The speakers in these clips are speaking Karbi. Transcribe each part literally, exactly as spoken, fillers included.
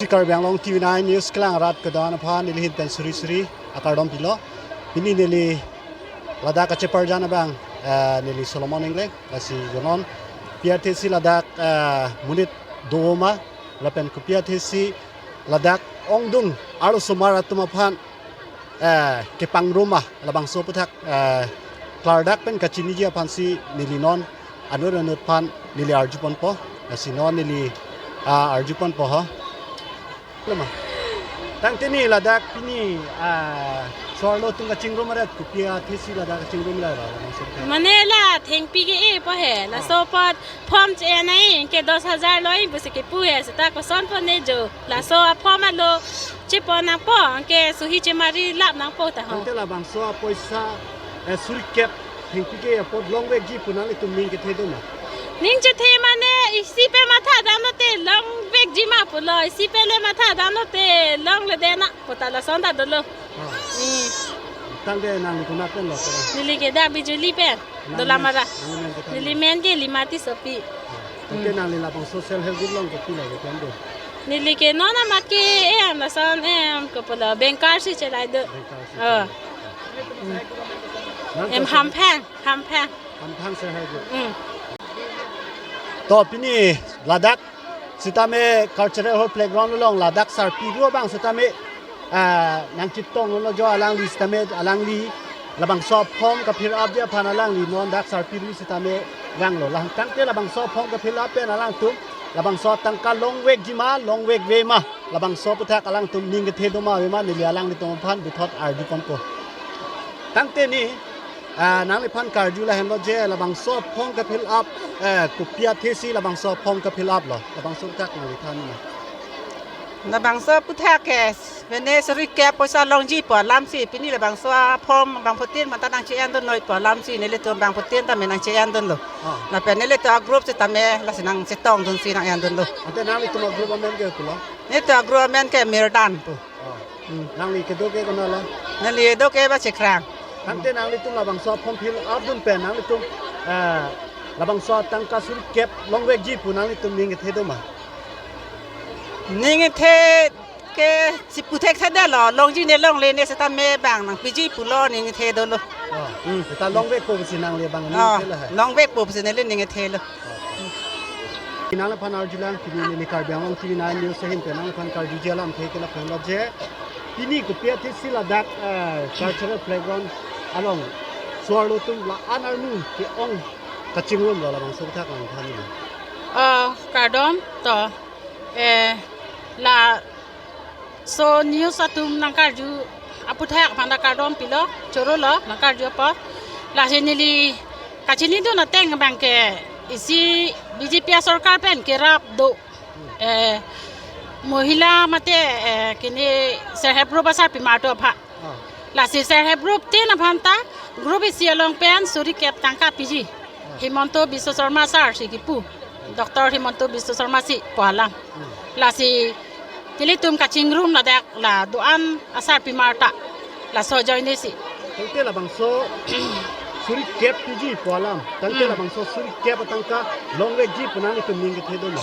Karbi Anglong T V nine News kelang arat kedo-an aphan neli ahin pen suri suri akardom pilo. Pini neli ladak kacheparjan abang, eh, neli Solomon Engleng, lasi jonon kopi athesi ladak, eh, monit do ma, lapen kopi athesi ladak ongdung arlosomar atum aphan, eh, kepangrum ma, labangso aputhak, eh, klardak pen kachiniji aphansi neli non anut anut aphan neli arjuponpo, lasi non neli, ah, arjuponpo ho. Lama. Tangte ni ladak pini, ah, so-arlo atum kachingrum arat kopi athesi ladak kachingrum la ra, labangso aputhak. Mane la thengpi ke-e po he, laso apot form che-en ai, ke dos hajar lo ai pusi kepu he, seta koson po ne jo. Laso a-form alo chepon nangpo, ke sohi chemari lap nangpo ta ho. Tangte labangso apoisa, eh, suri kep thengpi ke apot longvekji pu nanglitum ning kethe do ma? Ning chethe mane isi pen matha damlote longvekji ma pulo, isi pen le matha damlote longledet nang pu ta lason ta dolo. Ah. Hmm. Tangte nangli konat pen lo, tangte? Neli ke dak Bijuli pen. Nangli Dolamara. Nangli men ke tangte? Neli men ke Limati Sopi. Ah. Tangte Hmm. nangli labangso self help group along kopi lo ke pen do? Neli ke non amat ke em lason em ke pulo banker si chelai do. Banker si Oh. chelai. Hmm. Nang Em ko Hamphang, Hamphang. Hamphang self help group. Hmm. To pini ladak sitame cultural hall playground along ladak sarpi ru abang sitame, ah, nangchetonglo jo alangli sitame alangli labangso form ka-fill up ji aphan alangli non dak sarpi ru sitame vanglo. Lahen tangte labangso form ka-fill up pen alangtum labangso atangka longvekji ma, longvekve ma, labangso aputhak alangtum ning kethe do ma ave ma neli alanglitum aphan puthot arjuponpo. Tangte ni, ah, nangliphan karju lahenlo je labangso form ka-fill up, eh, kopi athesi labangso form ka-fill up lo, labangso aputhak nangli than ma? Labangso aputhak ke mane suri kep poisa longji pu alamsi pini labangso form bangphutin mata nangche-en dun noi pu alamsi nelitum bangphutin tame nangche-en dunlo. Ah. Lapen nelitum a-group sitame lasi nangchetong dunsi nang-en dunlo. Ante nanglitum a-group amen ke pulo? Nelitum a-group amen ke Mirdan pu. Oh. Hmm. Nangli kedo ke konat lo? Neli do ke ba Chekrang. Tangte nanglitum labangso form fill up dun pen nanglitum, eh, labangso atangka suri kep longvekji pu nanglitum ning kethe do ma? Ning kethe ke si pu thekthedetlo, longji ne longle ne sitame bang nangpiji pulo ning kethe dolo. Oh. Hmm. Seta longvekpo pusi nangli bang ning Oh, kethe lahai? Longvekpo pusi neli ning kethelo. Nangliphan arjulang pini neli Karbi Anglong T V nine News ahin pen nangliphan karjuji alamthe ke lapu lo je. Pini kopi athesi ladak, eh, cultural playground along so-arlo atum la-an arni ke-ong kachingrum lo, labangso aputhak nangthan ma? Ah, kardom to, eh, la so news atum nangkarju aputhak aphan ta kardom pilo, chorolo nangkarju apot. Lasi neli kachinidun ateng abang ke isi B J P asorkar pen kerap do, eh, mohila mate, eh, kini self help group asarpimar atum aphan. Ah. Lasi self help group tin aphan ta group isi along pen suri kep tangka piji. Himanta Biswa Sarma sir si kipu. Doctor Himanta Biswa Sarma si pu alam. Hmm. Lasi nelitum kachingrum ladak la do-an asarpimar ta laso ajoine si. Tangte labangso suri kep piji pu alam. Tangte Hmm. labangso suri kep atangka longvekji pu nanglitum ning kethe do ma?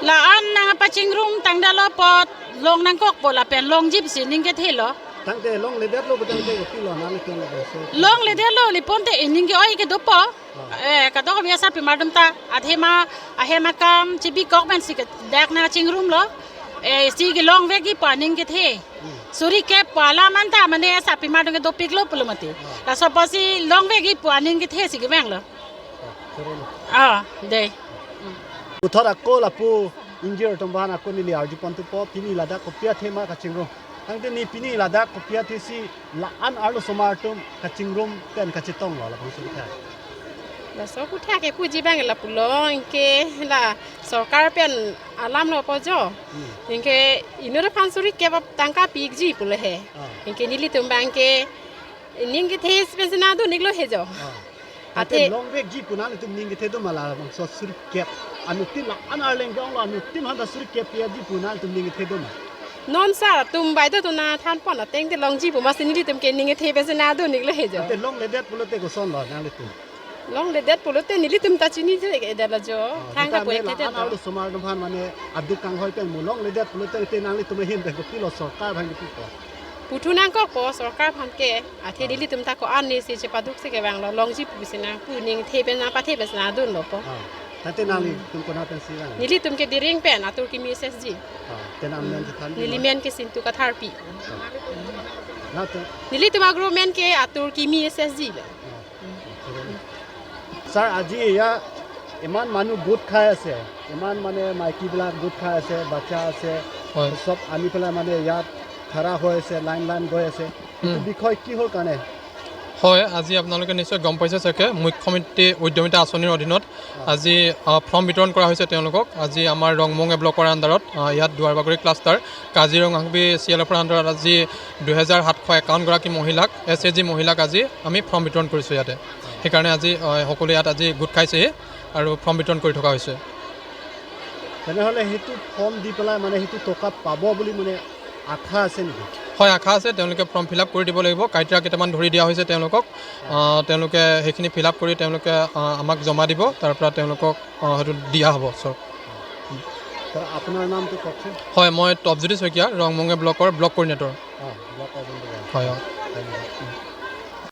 La-an nangpachingrum tangdetlo apot long nangkokpo lapen longji pusi ning kethelo. Tangte longledetlo pu tangte kopilo nanglitum labangso? Longledetlo, lapu tangte ining ke-oi ke dopo. Ah. Eh, kadokave asarpimar atum ta athema ahem akam chibikok pensi ke dak nangchingrumlo. Eh, si kelongvekji pu aning kethe. Hmm. Suri kep pu alam anta mane asarpimar atum ke dopiklo pulo mati. Ah. Laso apotsi longvekji pu aning kethe si kevanglo. Ah, chorolo. Ah, dei. Puthot ako lapu ingjir atum aphan ako neli arjupon thupo, pini ladak kopi athema kachingrum? Tangte ni pini ladak kopi athesi la-an arlosomar atum kachingrum pen kachetonglo, labangso aputhak? Laso aputhak ke puji abang lapulo, anke la sorkar pen alamlo po jo. Hmm. Anke inut aphan suri kep atangka pikji pulo he. Ah. Anke nelitum abang ke ning kethe pensi nangdun-iklo he jo. Ah. Ate Ate longvekji pu nanglitum ning kethe do ma, labangso suri kep? Anuttin la-an arleng ke-onglo, anuttin aphanta suri kep piaji pu nanglitum ning kethe do ma? Non sir atum baideo atum nangthanpon ateng te longji pu masi nelitum ke ning kethe pensi nangdun-iklo he jo. Ate longledet pulote kosonlo nanglitum? Longledet pulote nelitum ta chinithe-det lo jo. Oh, thang ta sita puet ne la-an thedet lo. Arlo osomar atum aphan mane aduk kanghoi pen mo longledet pulote te nanglitum ahin pen kopilo, sorkar aphan kopilo? Puthu nangkokpo sorkar aphan ke. Athe, ah, nelitum ta ko-an ne si chepaduk si kevanglo, longji pusi nangpu, ningthe pen nangpathe pen si nangdunlopo. Ah, tangte nanglitum konat pensi vang? Nelitum ke Diring pen, Atur Kimi S H G. Ah, te nangmen chethan neli ma? Neli men ke Sintu Katharpi. Ah. Nate? Nelitum agro men ke Atur Kimi S H G lo. Ah. Sir, আজি ইয়াত ইমান মানুহ গোট খাই আছে, ইমান মানে মাইকীবিলাক গোট খাই আছে, বাচ্চা আছে, হয়। সব আনি পেলাই মানে ইয়াত খাৰা হৈ আছে, লাইন লাইন গৈ আছে। এইটো উম। বিষয় কিহৰ কাৰণে? হয়, আজি আপোনালোকে নিশ্চয় গম পাইছে চাগে, মুখ্যমন্ত্ৰী উদ্যমিতা আঁচনিৰ অধীনত আজি, আহ, ফৰ্ম বিতৰণ কৰা হৈছে তেওঁলোকক। আজি আমাৰ ৰংমঙে ব্লকৰ আণ্ডাৰত, আহ, ইয়াত দুৱাৰবাগৰি ক্লাষ্টাৰ কাজিৰঙা চি এল এফৰ আণ্ডাৰত আজি দুহেজাৰ সাতশ একাৱন্ন গৰাকী মহিলাক, এছ এ জি মহিলাক আজি আমি ফৰ্ম বিতৰণ কৰিছোঁ ইয়াতে। সেইকাৰণে আজি, আহ, সকলোৱে ইয়াত আজি গোট খাইছেহি আৰু ফৰ্ম বিতৰণ কৰি থকা হৈছে। তেনেহ'লে সেইটো ফৰ্ম দি পেলাই মানে সেইটো টকা পাব বুলি মানে আশা আছে নেকি? হয়, আশা আছে। তেওঁলোকে ফৰ্ম ফিল আপ কৰি দিব লাগিব। ক্ৰাইটেৰিয়া কেইটামান ধৰি দিয়া হৈছে তেওঁলোকক। আহ, তেওঁলোকে সেইখিনি ফিল আপ কৰি তেওঁলোকে, আহ, আমাক জমা দিব। তাৰ পৰা তেওঁলোকক, আহ, সেইটো দিয়া হ'ব চব। ছাৰ, আপোনাৰ নামটো কওকচোন। হয়, মই তপজ্যোতি শইকীয়া, ৰংমঙে ব্লকৰ ব্লক কৰ্ডিনেটৰ। অ, ব্লক কৰ্ডিনেটৰ। হয়, হয়। ধন্যবাদ।